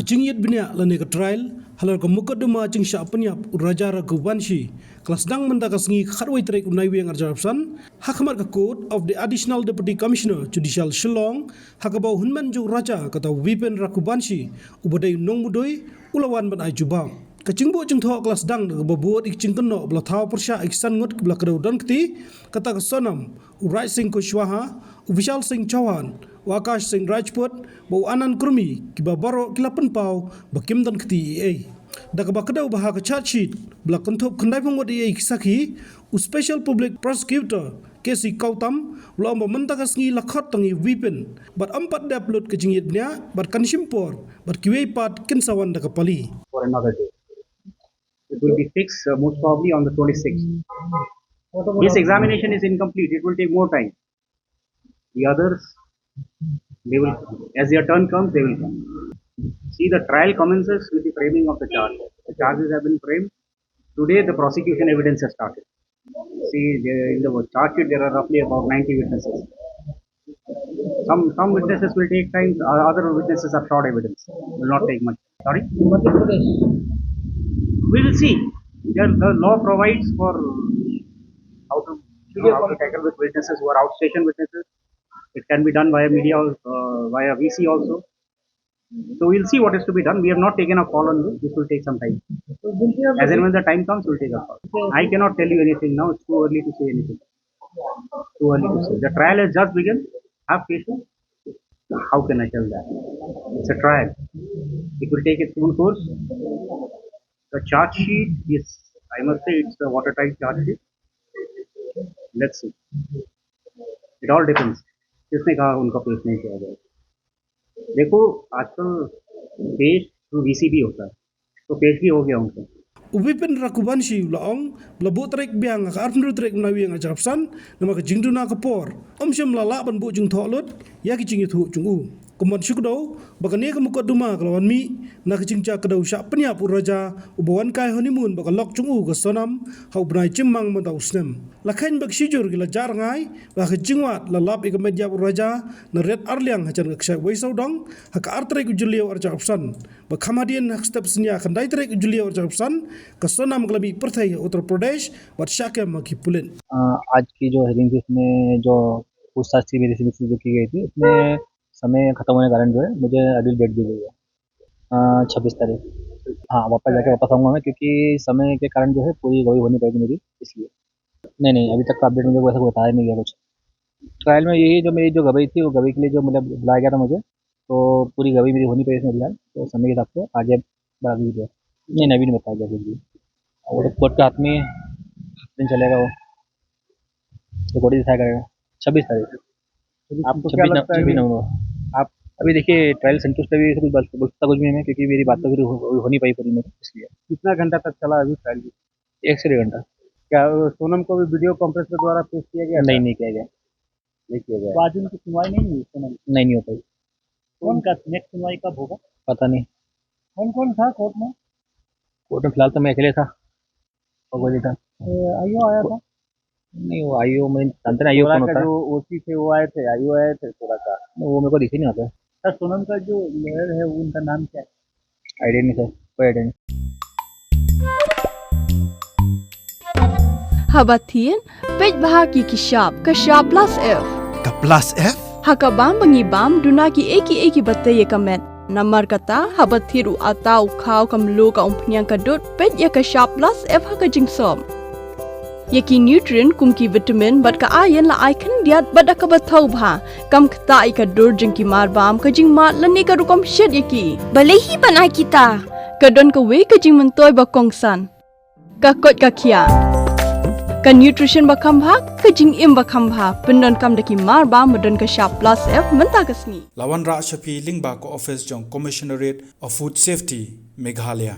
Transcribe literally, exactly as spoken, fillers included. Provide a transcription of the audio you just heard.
Jingïit bniah lane ka trial halor ka mukotduma jingshah pynïap u Raja Raghuvanshi ka la sdang mynta ka sngi ka khatwei tarik u Naiwieng arhajar arphew san ha khmat ka Court of the Additional Deputy Commissioner Judicial Shillong, ha kaba u hynmen jong u Raja kata u Vipin Raghuvanshi uba dei u nongmudui u la wan ban ai jubab. Ka jingbuh jingthoh ka la sdang da kaba bud ïa ka jingkynnoh ba la thaw pyrshah ïa ki san ngut kiba la kdew don kti, kata ka Sonam, u Raj Singh Kushwaha, u Vishal Singh Chauhan, u Akash Singh Rajput bad u Anand Kurmi, kiba baroh ki la pynpaw ba kim don kti ei ei. Da kaba kdew ba ha ka charge sheet ba la kynthup khyndaiphew ngut ei ei ki sakhi, u Special Public Prosecutor K C Gautam u la ong ba mynta ka sngi la khot tang ïa u Vipin bad ym pat dep lut ka jingïit bniah bad kan shim por bad kiwei pat kin sa wan da ka pali. For another day. It will be fixed, uh, most probably on the twenty-sixth. His examination is incomplete. It will take more time. The others, they will, as their turn comes, they will come. See, the trial commences with the framing of the charge. The charges have been framed. Today, the prosecution evidence has started. See, there, in the charge sheet, there are roughly about ninety witnesses. Some, some witnesses will take time, o-, other witnesses are short evidence, will not take much. Sorry? We will see. The, the law provides for how to, you know, how to tackle with witnesses who are outstation witnesses. It can be done via media, uh, via V C also. So we'll see what is to be done. We have not taken a call on this. This will take some time. As and when the time comes, we'll take a call. I cannot tell you anything now. It's too early to say anything. Too early to say. The trial has just begun. Have patience. How can I tell that? It's a trial. It will take its own course. The charge sheet is, I must say, it's a watertight charge sheet. Let's see. It all depends. किसने कहा उनका पेश नहीं किया गया? देखो, आजकल पेश थ्रू वीसी भी होता है, तो पेश भी हो गया उनका। U Vipin Raghuvanshi u la ong ba la buh tarik biang ha ka arphew hynriew tarik u Naiwieng arhajar arphew san, namar ka jingduna ka por ym shym la lah ban buh jingthoh lut ïa ki jingïathuh jong u. Kumban shu kdew ba kane ka mukotduma ka la wan mih na ka jingjia kdew shah pynïap u Raja uba wan kai honeymoon bad ka lok jong u ka Sonam ha u bnai Jymmang mynta u snem. La kheiñ ba ki shijur ki la jah rngai ba ha ka jingwad la lap ïa ka met ïap u Raja na Riat Arliang hajan ka kshaid wei sawdong ha ka ar tarik u Jylliew arhajar arphew san. Bad kham hadien ha ka step synñia khyndai tarik u Jylliew arhajar arphew san, ka Sonam ka la mih pyrthei ha Uttar Pradesh bad shah kem ha ki pulit. अ, आज की जो हियरिंग थी, उसमें जो पूछताछ थी मेरी से जो की गई थी, उसमें समय खत्म होने के कारण जो है मुझे अगली डेट दी गई है। अ, छब्बीस तारीख। हाँ, वापस जाके वापस आऊँगा मैं, क्योंकि समय के कारण जो है पूरी गवाही हो नहीं पाएगी मेरी, इसलिए। नहीं, नहीं, अभी तक का अपडेट मुझे वैसे कोई बताया नहीं गया कुछ। ट्रायल में यही जो मेरी जो गवाही थी, वो गवाही के लिए जो मतलब बुलाया गया था मुझे, तो पूरी गवाही मेरी हो नहीं पाई इसमें फिलहाल, तो समय के हिसाब से आगे बढ़ा दीजिए। नहीं, नहीं, अभी नहीं बताया गया कुछ भी। वो तो कोर्ट के हाथ में है, दिन चलेगा वो, तो कोर्ट ही डिसाइड करेगा। छब्बीस तारीख। आप आपको क्या छब्बीस नव-, लगता है छब्बीस कि नवंबर। आप अभी देखिए, ट्रायल संतुष्ट, अभी कुछ बोल, बोल सकता कुछ भी नहीं, क्योंकि मेरी बात तो फिर हो, हो नहीं पाई पूरी में, इसलिए। कितना घंटा तक चला अभी ट्रायल? एक से डेढ़ घंटा। क्या, अ, सोनम को भी वीडियो कॉन्फ्रेंस के द्वारा पेश किया गया था? नहीं, नहीं किया गया। नहीं किया गया। तो आज उनकी सुनवाई नहीं हुई सोनम की? नहीं, नहीं हो पाई। तो कौन उनका नेक्स्ट सुनवाई कब होगा? पता नहीं। कौन कौन था कोर्ट में? कोर्ट में फिलहाल तो मैं अकेले था और कोई नहीं था। ए, आईओ आया था? नहीं, वो आईओ, मैं जानते ना आईओ कौन होता है। जो ओसी थे, वो आए थे, आईओ आए थे थोड़ा सा। नहीं, वो मेरे को दिखे नहीं होते। सर, सोनम का जो लॉयर है, वो उनका नाम क्या है? आइडिया नहीं सर, कोई आइडिया नहीं। Haba thied, peit bha ki ki shap, ka shap plus F. Ka plus F? Ha ka bam ba ngi bam, duna ki ei ki ei kiba tei ïa ka met. Namar kata, haba thied u atta, u khaw, ka mluh, ka umphniang, ka dud, peit ïa ka shap plus F ha ka jingsop. Ïa ki nutrient kum ki vitamin bad ka iron la ai khyndiat bad da kaba thaw bha. Kam ktah ïa ka dur jong ki marbam, ka jingmad lane ka rukom shet ïa ki. Balei hi ban ai kita? Ka don kawei ka jingmyntoi ba kongsan. Ka koit ka khiah. Ka nutrition ba kham bha, ka jingim ba kham bha. Pyndonkam da ki marbam ba don ka shap plus F mynta ka sngi. La wanrah sha phi lyngba ka office jong Commissionerate of Food Safety, Meghalaya.